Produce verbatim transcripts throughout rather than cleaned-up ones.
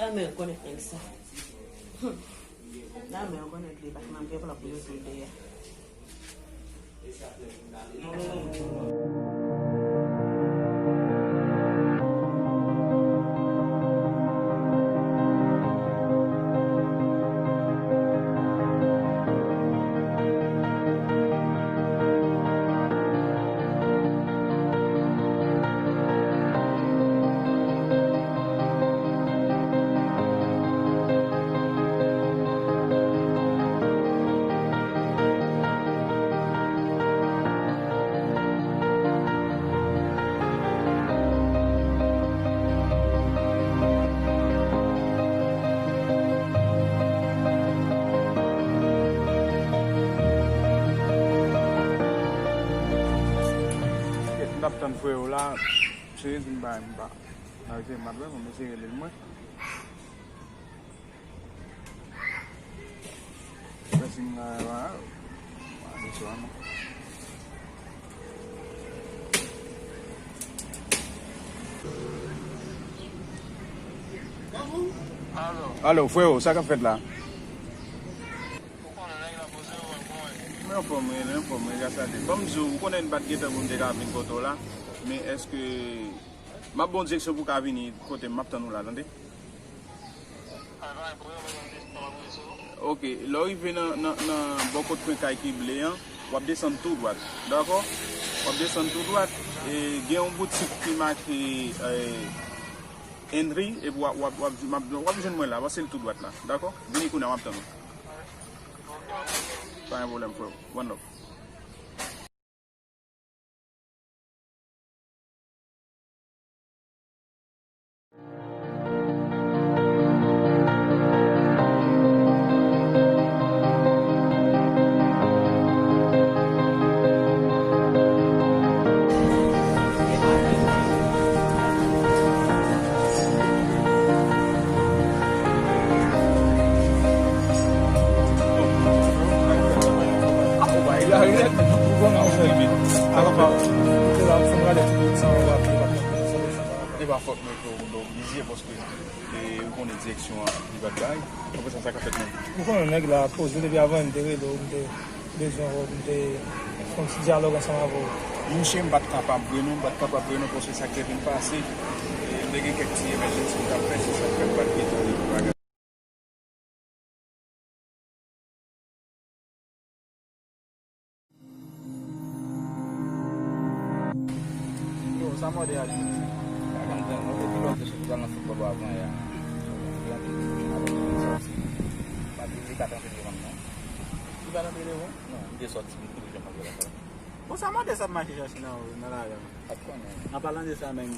Lanmè rekonèt nèg sa. Lanmè rekonèt li, paske m ap gen plan pou yo tou dèyè. M t ap tann frè yo la, serye di m pa, m pa. Nan rete m ap wè, bon, mesye rele l mwen. Mwen si m nan, ah, ah, bonsoir, non. Alo, freo, sa k ap fèt la? Mwen anfòm, mwen anfòm, mwen gras a Dye. Ban m di w, ou konnen m pa t gentan pou m te ka vin kote w la, men èske m ap ba w direksyon pou w ka vini kote m, m ap tann ou la, tande? Ok, lè w rive nan, nan, nan bò kot kwen kay ki ble an, w ap desann tou dwat, dakò? W ap desann tou dwat, e gen yon boutik ki make, e, Henry, epi w ap, w ap, w ap, w ap, w ap jwenn mwen la, pase l tou dwat la, dakò? Vini kounye a, m ap tann ou. Pa gen pwoblèm, freo. One love. E pa fòt mwen ke w oblije paske, e, ou konnen direksyon an li pa t bay. Apre sa, sa ka fèt menm. Ou konnen nèg la poze depi avan m te rele w, m te bezwen wè w, m te fè yon ti dyalòg ansanm avè w. Monchè, m pa t kapab vre non, m pa t kapab vre non, paske sa k te vin pase, e, m te gen kèk ti emèjensi m t ap fè, se sa k fè m pa t gentan li pou bagay. Yo, sa mòde a di? Sa konn tann, mwen te pi lwen ke sou pral nan foutbòl ou avan yè a. Li antre depi jan avèk mwen sòti. Pa di li pa t antre devan m non. Li pa t antre devan w? Non, li te sòti, li kouri jan m antre lakay. Bon, sa mòde sa ap mache chache nan, nan lari a? Pa t konnen. An palan de sa menm,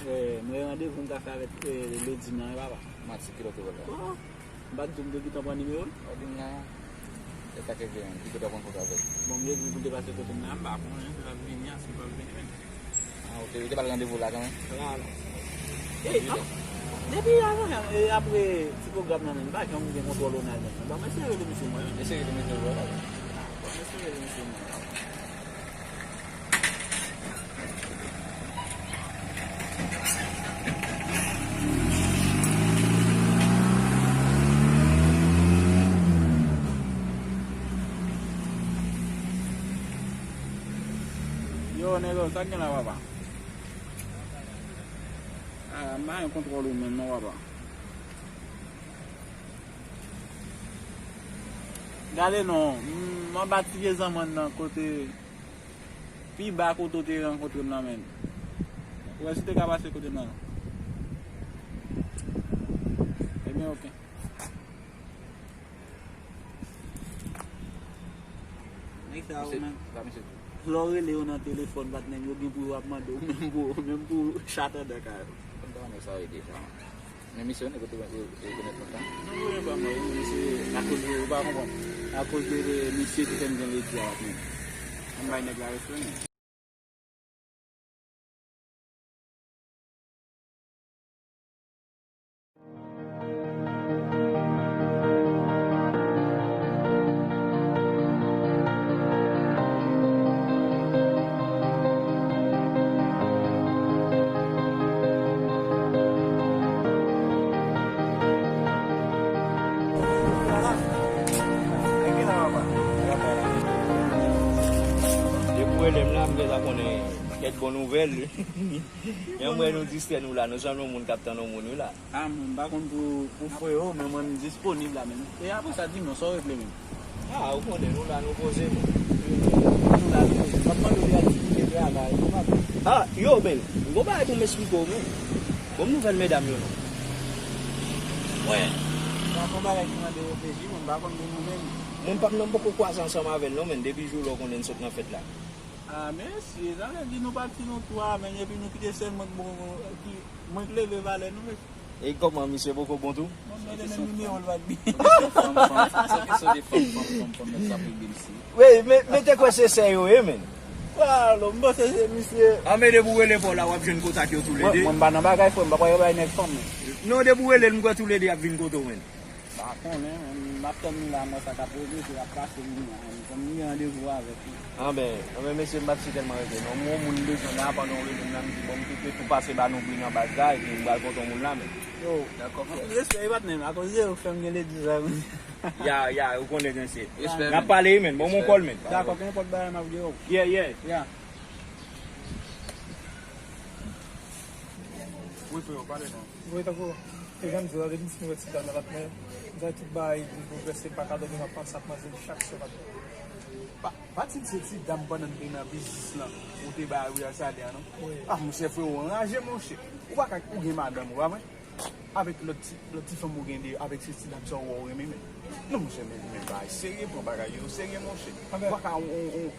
eh, mwen randevou m ta fè avèk, eh, Lady nan, eh, papa. Manti, kilè w te wè l la? Oh. M pa t di w m te gentan pran nimewo l? Ou di m nan, e sa k rive menm, ki kote w rankontre avè l? Bon, m te di l pou l te pase kote m nan, m pa konnen si l ap vini a, si l p ap vini menm. Ah, ok, ou te ba l randevou la kanmenm? La, la. E, ap, depi avan, e, apre ti pwogram nan menm, m pa janm gen kontwòl Ronald menm. Bon, mwen serye rele misye mwen. Mwen serye rele misye mwen. Bon, mwen serye rele misye mwen. Yo, nèg yo, sa k gen la, papa? Ah, m pa gen kontwòl ou menm non, papa. Gade non, m anba ti vye zanmann nan kote, pi ba kote w te rankontre m nan menm. Ou wè si w te ka pase kote m nan. Ebyen, ok. Nèg sa yo menm. Lè w rele yo nan telefòn, patnè m, yo gen pou yo ap mande w menm pou, menm pou chat anndan kay yo. Konn kòman nèg sa yo ye deja. Men misye, nèg yo te, yo, yo, yo konèt lontan. Non, yo pa mò, yo, misye, akoz de, ou pa konprann. Akoz de, de misye ki fè m gen ledi a, patnè m. Ann bay nèg la respè, men. Kèt bon nouvèl. Menm wè nou distrè nou la, nou janm yon moun k ap tann yon moun wi la. Ah, mwen m pa konn pou, pou frè yo, men mwen m disponib la menm. E apre sa, di m non, sa w regle menm. Ah, ou konnen, nou la, nou poze nou. Nou la, nou poze. M ap mande w de aktivite travay, nou pa konn. Ah, yo, men, m gon bagay pou m esplike w, men. Bon, m nouvèl medam yo, non. Mwen. Sa se yon bagay ki mande reflechi, mwen m pa konn pou nou menm. Moun pa m nan m poko kwaze ansanm avè l, non, men, depi jou lè w konnen n sot nan fèt la. Ah, mesye, sa vle di nou pati nou twa, men, epi nou kite sèl mwen k bon, ki, mwen k leve valè nou, mesye. E kòman misye poko bon tou? Mwen mande menm nimewo l pa t gen. Fanm, fanm, fanm, se kesyon de fanm, fanm, fanm, fanm, nèg sa pou ede misye. Wi, men, men te kwè se sè yo ye, men. Alo, m panse se misye. Ah, men depi w rele pa w la, w ap jwenn kontak yo toulede. Mwen, mwen m pa nan bagay, frè m, m pa kwè yo bay nèg fanm, men. Non, depi w rele l, m kwè toulede y ap vin kote w, men. Pa konnen, men, m ap tann li la, m wè sa k ap regle, se l ap pase m li la, men, kòm m gen randevou avèk li. Anben, anben, mesye, m pa t si tèlman rete, non. M wè yon moun m bezwen la, pandan w rele m la, m di, bon, m kite tou pase ba nou bri nan baz la, epi m pral kontan moun la, men. Yo, anpil respè, wi, patnè m, akoz de yo k fè m gen ledi sa, wi. Ya, ya, ou konnen jan se. Respè, men. N ap pale, men. Bon, mon kòl, men. Dakò, kenpòt bagay, m ap gen w. Yeah, yeah. Yeah. Wi, freo, pale non. Wi, tankou, e jan m di w la, depi m fin wè ti dam nan, patnè, m di tout bagay vin boulvèse, m pa ka dòmi, m ap panse ap manze l chak swa, patnè. Pa, pa di m se ti dam pandan n te nan biznis lan, ou te bay William salè a, non? Wi. Ah, monchè, freo, anraje, monchè. Ou pa ka, ou gen madanm, ou pa vre? Avèk lòt ti, lòt ti fanm ou gen deyò, avèk se ti dam sa ou wè ou renmen, men. Non, monchè, men, men bagay serye, pran bagay yo serye, monchè. Ou pa ka, on, on, on,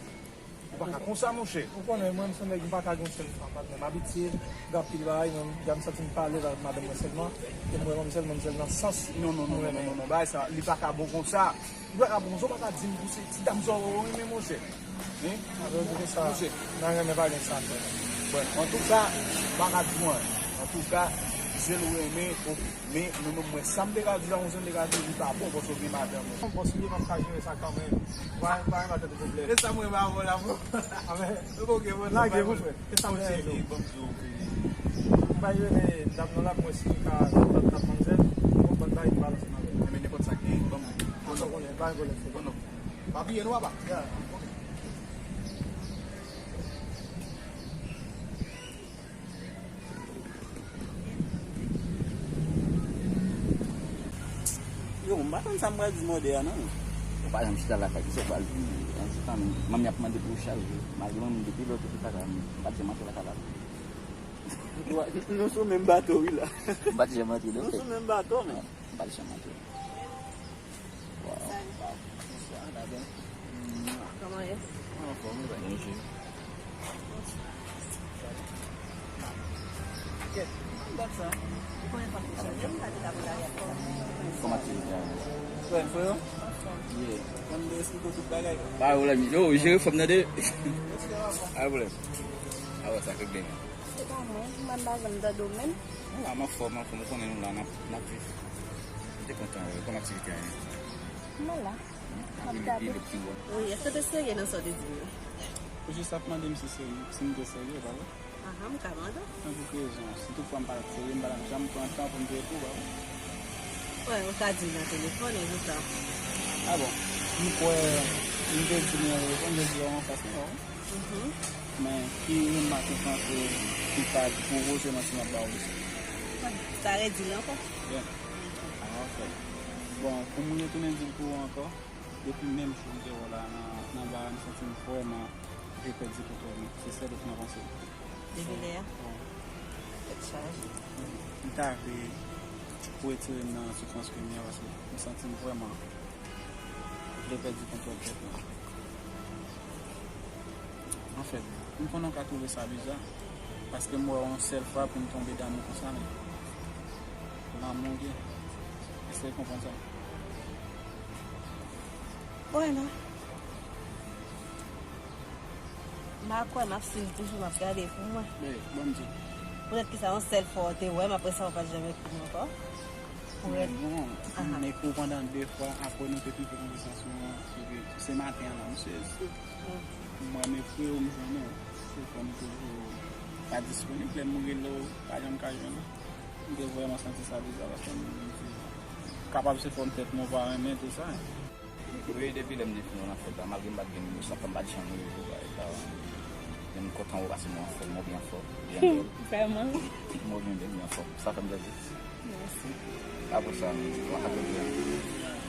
Ou pa ka konsa, monchè. Ou konnen, mwen, m se yon nèg, m pa ka gen yon sèl fanm, patnè. M abitye gen anpil bagay, men m santi m pa alèz avèk madanm mwen sèlman. E m wè manmzèl, manmzèl nan sans. Non, non, non, non, non, non, bagay sa, li pa ka bon konsa. Li pa ka bon konsa, ou pa ka di m pou se ti dam sa w renmen, monchè. Hein? Sa vle di konsa, nan renmen pa gen sa, frè. Bon, antouka, m pa ka di w anyen. Antouka, se l ou renmen, oke. Men, nou menm, mwen, sa m te ka di la, mwen, sa m te ka di, li pa bon, paske w gen madanm ou. Bon, si m pa ka jere sa kanmenm, pa, pa gen tèt pwoblèm. E sa mwen pa bon la, bon. Amen. Lage pou frè. E sa mwen cheri, bon, m di w, m bay rele dam nan la, mwen si li ka tap, tap manzè, bon, ban bay li balanse nan men. Men nenpòt sa k gen, bon, bon, non. Konnen, pa gen pwoblèm, frè. Bon, non. Pa bliye, nou, papa. Ya. Yo, m pa konn sa m pral di mòde a, non. Ou pa janm chita lakay, kisa w pral di? An ti tan, manmi ap mande pou w chaje. Malgre manmi depi lè w te chita la, m pa t janm antre lakay la. Nou sou menm bato, wi, la. M pa t janm antre, non. Nou sou menm bato, men. M pa t janm antre. Wow. Bonswa, la bèl. Kòman ye? Anfòm, wi, bèl. Bonjou. Kèt, m ap bat sa. Ou konnen fanm te chanje, m pa te ka pou lari ak fanm. Kòman aktivite a ye? Bèl, frè? Anfòm. Yeah. Fanm te esplike w tout bagay. Pa gen pwoblèm. Yo, jere fanm nan de. Pa gen pwoblèm. A wè sa k regle, men. Se pa mwen, m pa janm tande w menm. Ala, m anfòm, m anfòm, ou konnen nou la, n ap, n ap viv. M te kontan, wi, kòman aktivite a ye? Mwen la. M ap gade. Wi, èske w te serye nan sa w te di m yo? Ou jis ap mande m si serye, si m te serye, pa vre? Ahan, m ka mande w. Nan tout rezon, si toutfwa m pa t ap serye, m pa t ap janm pran tan pou m te ekri w, pa vre? Wè, ou ka di l nan telefòn, e konsa. A bon, m kwè m te di l nan telefòn, m te di w anfas, non? Mhm. Men ki remak ou panse ki ka pwovoke manti m ap ba w? Sa redi l ankò? Byen. Ah, ok. Bon, pou m retounen di l pou ou ankò, depi menm jou m te wè w la nan, nan bar la, m santi m vrèman vle pèdi kontwòl mwen. Se sèl ou k nan panse m. Depi lè a? Wi. Tèt chaje. M ta vle pou retire m nan soufrans ke m ye a, paske m santi m vrèman vle pèdi kontwòl tèt mwen. Anfèt, m konnen w ka twouve sa biza, paske m wè w yon sèl fwa pou m tonbe damou konsa, men lanmou gen. Èske w konprann sa? Wè non. M pa kwè m ap swiv toujou, m ap gade pou mwen. Men, ban m di w. Poutèt ki sa yon sèl fwa w te wè m, apre sa w pa t janm ekri m ankò? Pou rèd. Men bon, m ekri w pandan de fwa, apre nou te pike konvèsasyon an, epi se maten an la, m sezi. M wè m ekri w, m jwenn ou. Se fò nou toujou pa disponib, lè m rele w, pa janm ka jwenn ou. M te vrèman santi sa biza, paske m di, kapab se fòm tèt mwen pa renmen tou sa. Wi, depi lè m te fin wè w nan fèt la, malgre m pa t gen nimewo sa, m pa t janm rele w, bagay sa. M kontan wè w paske mwen anfòm, mwen byen anfòm, byen bèl. Vrèman. Mwen byen bèl, byen anfòm. Sa fè m plèzi. Mèsi. Apre sa, kòman sa te ye?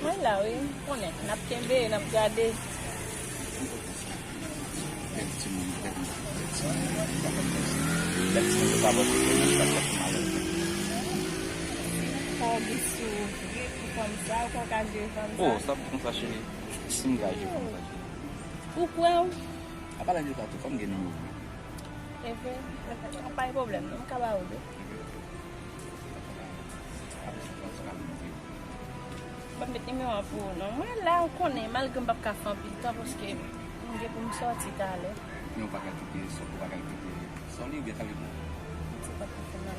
Mwen la, wi. Konnen, n ap kenbe, n ap gade. Bèl timoun, bèl, bèl timoun, sa fè m plèzi. Bèl timoun, yo pa bò kote, men sa fè m malè. Kò w gen sou vye pou fanm sa, ou konn ka jere fanm sa? Oh, sa p konsa, cheri. Si m ka jere fanm sa, cheri. Ou kwè w? Apa la di w ka tou, fò m gen nimewo w wi. E vre? An pa gen pwoblèm non, m ka ba ou l wi. Ban m met nimewo an pou ou non. Mwen la, ou konnen, malgre m p ap ka fè anpil tan, paske m gen pou m sòti talè. Men ou pa ka kite sòl, ou pa ka kite sòl li oubyen talè pou ou. Se pa t ap fè mal.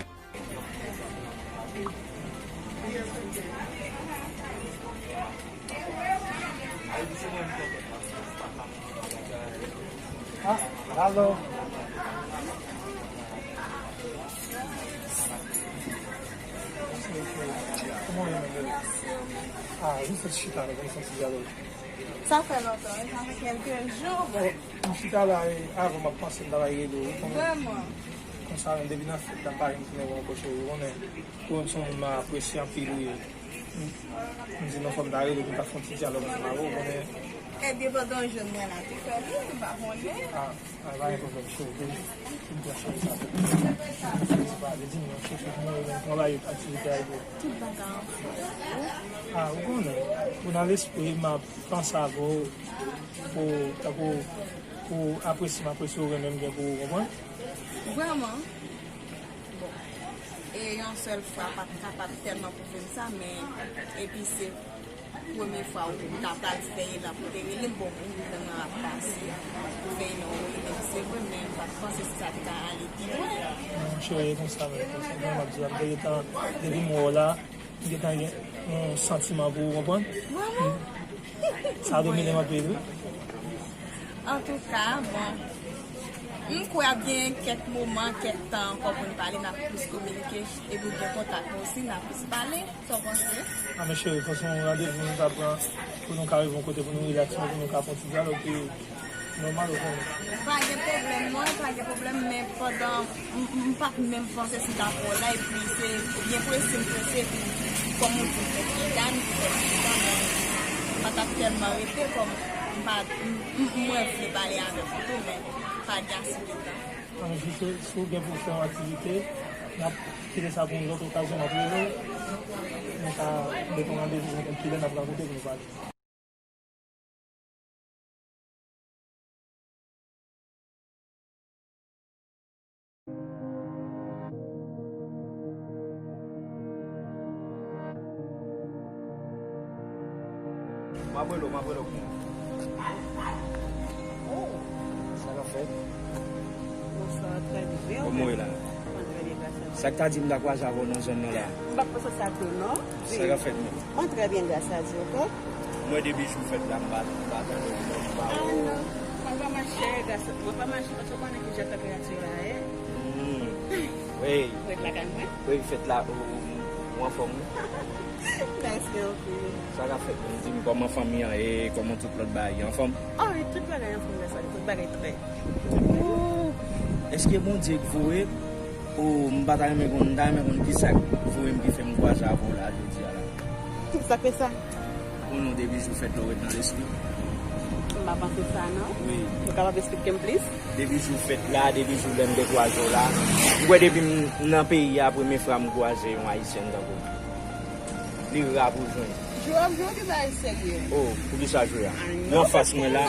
Ah, alo. Kòman w ye, menm? Ah, jis sot chita la, ban m fè yon ti dyalòg. Sa fè lontan, wi, sa fè kèlke jou. Bon, m chita la, e, avan m ap panse m ta bay rele w, wi, konnen. Vrèman? Konsa menm, depi nan fèt la, m pa janm tounen wè w ankò, cheri, ou konnen. Ou menm se yon moun m apresye anpil, wi. M, m di non, fò m ta rele pou m ta fè yon ti dyalòg ansanm avè w, ou konnen. Ebyen, pandan w jwenn mwen la, tou fè li, m pa konnen. Ah, ah, pa gen pwoblèm, cheri, vin, vin pran chans sa. Vin pale, di m non, cheri, kòman w ye, kòman bagay yo, aktivite a ye? Tout bagay anfòm. Ah, ou konnen, ou nan lespri m, m ap panse avè w, pou, tankou, pou apresye m apresye w, renmen m gen pou ou, konprann? Vrèman? Bon. E yon sèl fwa pa t kapab tèlman pwouve m sa, men epi se premye fwa ou ta pral fè elan pou te rele m, bon, ou menm nan ap pase, ou fè elan ou rele m, se vre, men m pa t panse si sa te ka ale pi lwen. Non, cheri, e konsa menm, konsa menm, m ap di w, m te gentan, depi m wè w la, m gentan gen yon santiman pou ou, konprann? Vrèman? Sa domine m anpil, wi. Antouka, bon, m kwè ap gen kèk moman, kèk tan ankò pou n pale, n ap plis kominike, epi gen kontak mwen osi, n ap plis pale. Sa w panse? Ah, men cheri, fò se yon randevou nou ta pran pou nou ka rive yon kote pou nou rilaks, pou nou ka fè yon ti dyalòg ki nòmal, ou konnen. Pa gen pwoblèm, non, pa gen pwoblèm, men pandan m, m, m pa t menm panse si m ta pran w la, epi se byen prese m prese, epi kòm ou di m fèt chita, m di fèt chita, men m pa t ap tèlman rete, kòm m pa, m, m, mwen vle pale avèk ou tou, men pa gen ase de tan. An, jis si w gen pou w fè yon aktivite, n ap kite sa pou yon lòt okazyon, n ap rele w, nou ka mete yon randevou pou n konn kilè n ap rankontre pou nou pale. M ap rele w, m ap rele w. Oh, sa k ap fèt? Bonswa, trè byen. Kòman w ye la? Mwen trè byen, gras a Dye. Sa k ta di m ta kwaze avè w nan zòn nan la? M pa t panse sa tou, non. Sa k ap fèt menm? Mwen trè byen, gras a Dye, ok? Mwen depi jou fèt la, m pa, m pa tande w, m pa wè w. Ah, non. Mwen pa mache, gras, mwen pa mache, paske w konnen ki jan tanperati la ye. Hmm. Wi. Ou ret lakay mwen? Wi, fèt la, ou, ou, ou anfòm, wi. Mèsi anpil. Sa k ap fèt menm? Di m kòman fanmi an ye, kòman tout lòt bagay yo anfòm? Oh, wi, tout bagay anfòm, gras a Dye, tout bagay trè. Ooh, èske Bondye k voye m? Oh, m pa ta renmen konn, m ta renmen konn kisa k voye m ki fè m kwaze avè w la jodi a la. Sa k fè sa? Ou konnen depi jou fèt la ou ret nan lespri. M pa panse sa non. Wi. Ou kapab esplike m plis? Depi jou fèt la, depi jou lè m te kwaze w la. M kwè depi m nan peyi a, premye fwa m kwaze yon ayisyèn tankou w. Li ra pou w jwenn. Jwe ap jwe, ou gen bagay serye. Oh, poukisa jwe a? Ou anfas mwen la.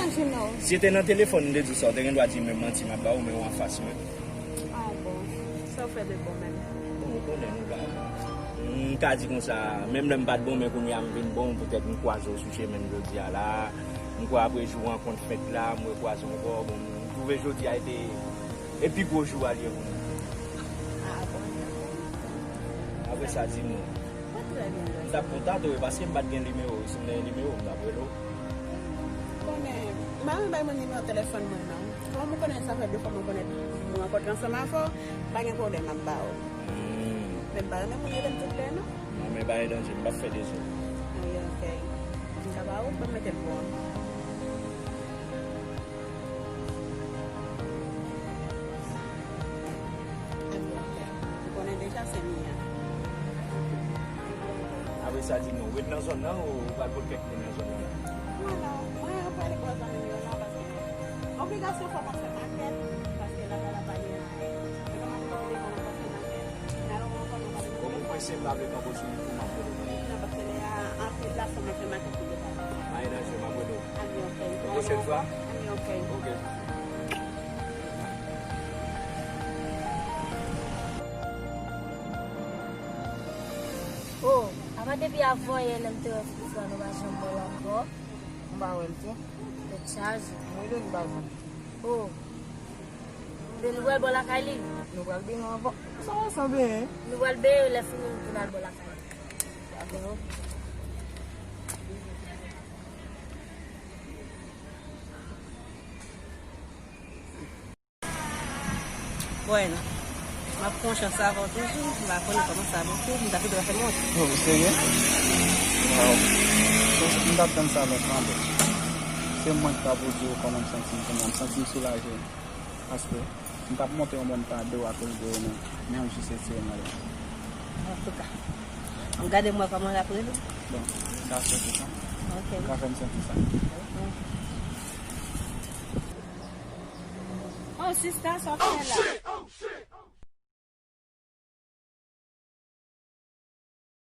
Si se te nan telefòn m te di w sa, ou te gen dwa di m menm manti m ap ba ou, men ou anfas mwen. Ah bon. Sa w fè de bon menm? Bon, ou konnen nou pa bon. M ka di konsa, menm lè m pa t bon, men kounye a m vin bon, poutèt m kwaze w sou chemen m jodi a la. M kwè apre jou rankont fèt la, m rekwaze w ankò. Bon, m twouve jodi a te, e pi gwo jou a l ye pou nou. Ah bon, dakò. Apre sa, di m non. Mwen trè byen, gras. M t ap kontakte w, paske m pa t gen nimewo w, si m te gen nimewo w, m t ap rele w. Konnen, m pa renmen bay moun nimewo telefòn mwen non. Kòm ou konnen sa fè de fwa mwen konnen m rankontre ansanm avè w, pa gen pwoblèm, m ap ba w. Hmm. Men m pa renmen moun rele m tout lè non. Non, men pa gen danje, m p ap fè dezòd. Wi, ok. M ka ba w, ban m mete l pou ou. Sa di non, ou ret nan zòn nan, ou pral pot kèk moun nan zòn nan? Non, non, mwen prale bò zanmi m yo non, paske obligasyon fò m al fè makèt, paske lakay la pa gen anyen. Mwen kòmanse pa vle kòmanse al fè makèt. Bon, mwen prese, m pa vle kanpe sou ou pou m ap rele w. Non, paske lè a, anpil la, fò m al fè makèt pou depa. Pa gen danje, m ap rele w. Ann, ok. Yon pwochèn fwa? Ann, ok. Ok. Oh, apa depi avan yè lè m te wè Fritz la, nou pa janm wè l ankò? M pa wè l tou. Tèt chaje. Mwen li m pa janm. Oh. Ebyen nou pral bò lakay li? Nou pral benyen anvan. Sa w sanble, hein? Nou pral benyen, lè fini nou tounen al bò lakay li. Dakò. Bon, m ap pran chans avè w toujou, m pa konnen kòman sa ap fè, m ta kite w fè mont. Oh, ou serye? Waw. M t ap tann sa lontan, bro. Se mwen k ta pou di w kòman m santi m kounye a. M santi m soulaje. Paske m t ap monte yon mòn pa de w akoz de ou menm. Men w jis retire m nan lari. Antouka, ann gade m wè kòman l ap rele. Bon, sa se sa. Ok. Ou ka fè m santi sa. Oh, sista, sa w fè la?